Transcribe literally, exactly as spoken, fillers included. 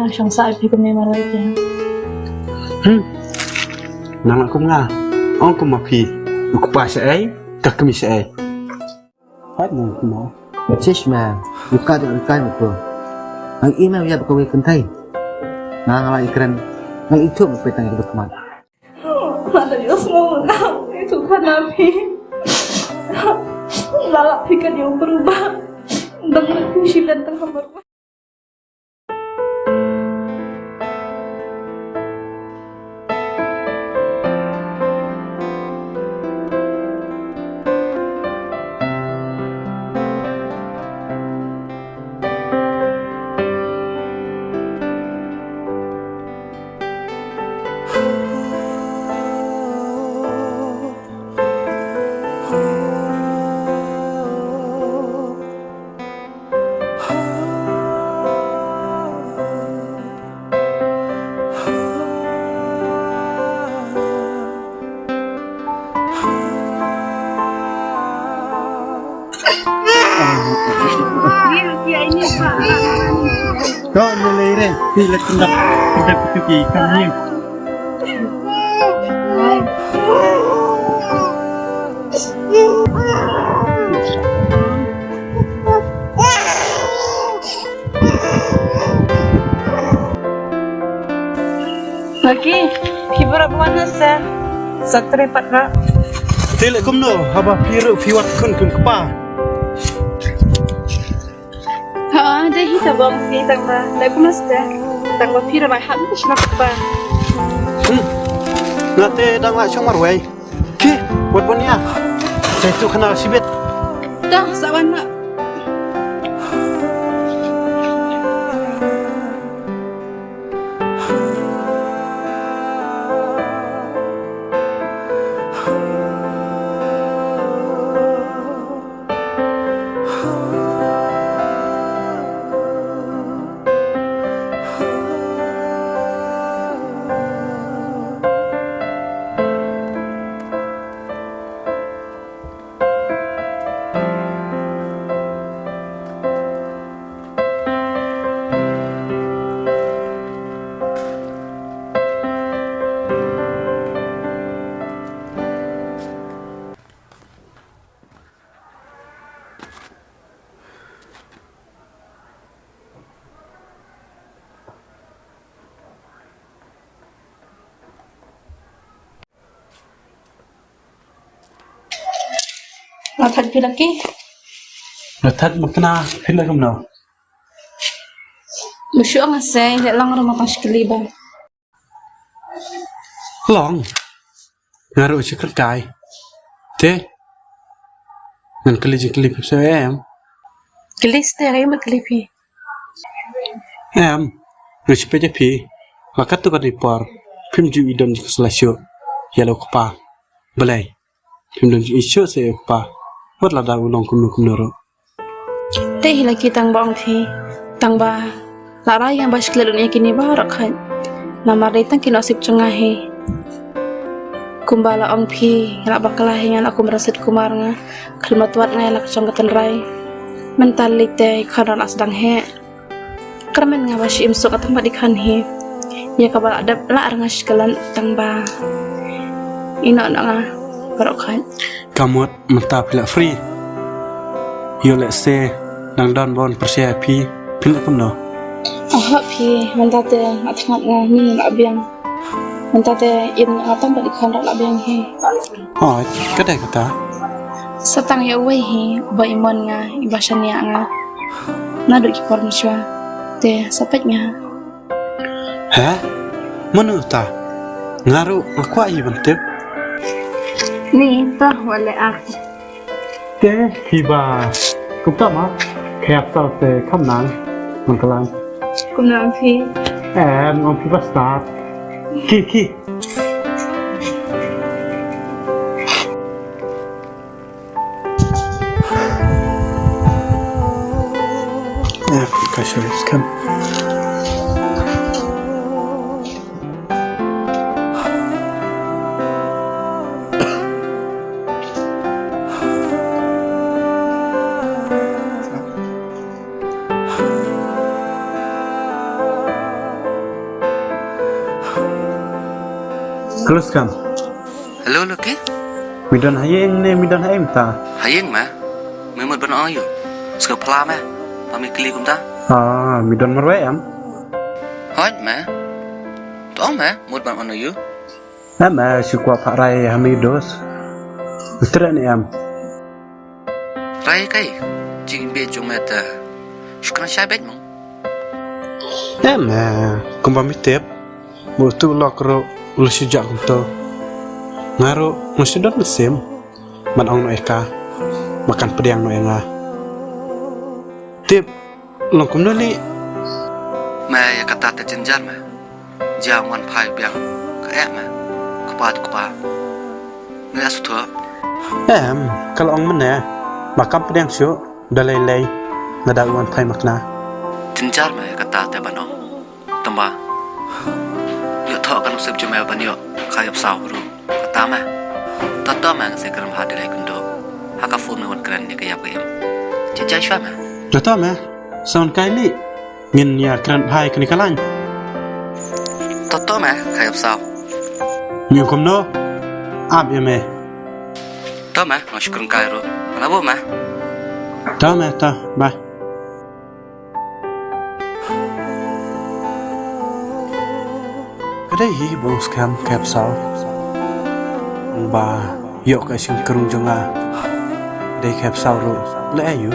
Shong sa ai phi kumne marwei te. Hmm. Nang kum nga. Ong kum ma phi. U kpa shaei, ka kmie shaei. Pat nang kum ma. Chish ma. U ka jong kai ma ko. Ang i ma ya ba ka wei kynthei. Nga nga la i kren. Nga la i thup ma phi tang i ba kmat. Mother, yo small na itu kan nabi. Lala pikan yang berubah. Dengan pujian tengah berubah. Ko ne le re, ti le tindak, tindak tu ki kan ni. Laki, phi baroh phi wan na sa, sa trei pat ra. Te leh kumno, haba phi ruh phi wad khun khun kpa. Ha, dei hi ta bong phi tang ba, leh kumno sa, tang ba phi ruh bai hap ni shnong kpa. Hmm. Nga te dang lah shong marwei. Ki, wat ban ïa. Sa ïa tu khana shibit. Dah, sa wan na. Nga thad phi laki. Nga thad ma kna phi la kumno. Mu shu nga sei le long ro ma tang shkli ba. Long. Nga ruh shi kyrkai. Te. Ngan kylli jingkylli phi sa em. Kylli ste re ma kylli phi. Em. Nga shi peit ïa phi. La katto katne por. Phim ju i don jingkhuslai shuh. Ïa la u kpa. Balei. Phim don jingïeit shuh sa ïa u kpa. Wat lada u long kumno kumno ruh. Te hi la ki tang ba ong phi. Tang ba la rai ïa ba shi klet ïa kine baroh khat. Namar dei tang ki nusip jong nga hi. Kumba la ong phi, nga la bakla hi nga la kum Rashid Kumar nga. Khlem la twad nga ïa la ka jong ka tynrai. Mynta lei te i khon ruh la sdang heh. Kyrmen nga ba shi im suk ka tang ba dei khan hi. Ïa kaba la dep la ar nga shi klan tang ba. Ino na nga baroh khat. Ka mut mynta phi la free. Ïoh lehse dang don ban pyrshah ïa phi, phi la kumno. Aha phi, mynta te nga thngat nga ni la biang. Mynta te im nga tang ba dei khan la biang hi. Oh, ka dei kata. Sa tang ïa uwei hi, ba i mon nga, i ba shaniah nga. Naduh ki por mynshuwa. Te sa peit nga. He? Mano uta? Nga ruh nga kwah hi ban tip. Ni to wat leh ar. Te hi ba. Kumta ma. Khaya saw te kham nang. Man ka lang. Kumno ong phi? Em, ong phi ba start. Ki, ki. Ja, ka shu scan. Hello, Skam. Hello, Lucky. Mi don ha ïing ne mi don ha ei mynta? Ha ïing, ma. Me mut ban ong ïa u. Sngewphylla, ma. Ba me kylli kumta. Ah, mi don marwei em? Hooid, ma. To ong, ma, mut ban ong ïa u. Em, ma, shu kwah phah rai ha me dos. Tret ne em? Rai kai, jingim beit jong me te shu kren shai beit mo. Em, eh, kumba me tip, ba utu u lok ruh u la shu jah kumto. Nga ruh nga shu don mynsiem ban ong noh ïa ka ba kan pdiang noh ïa nga. Tip long kumno lei? Me ïa kata te jynjar me. Jia wan phai biang. Ka eh me. Kpa tu kpa. Nga ïa suthuh. Em, ka la ong mynne ba kam pdiang shuh, da lei lei nga da wan phai makna. Jynjar me kata te ban ong. Tangba ïoh thoh ka nusip jong me ban ïoh ka ïap saw ruh. Kata me. Toto me nga sa kren bha da lei kumto. Ha ka phone me wan kren ïa ka ïap ka im. Jynjar shwa me. Toto me. Sound kai lei. Ngin ïa kren bha ïa kane ka line. To to me, ka ïap saw. Ngi kumno? Ap ïa me. To me, nga shu kren kai ruh. Ka la buh me. To me, to, bye. Ka dei hi ba u Skam ka ïap saw. Ba ïoh ka shynkrung jong nga. Ka dei ka ïap saw ruh. Leh aïu?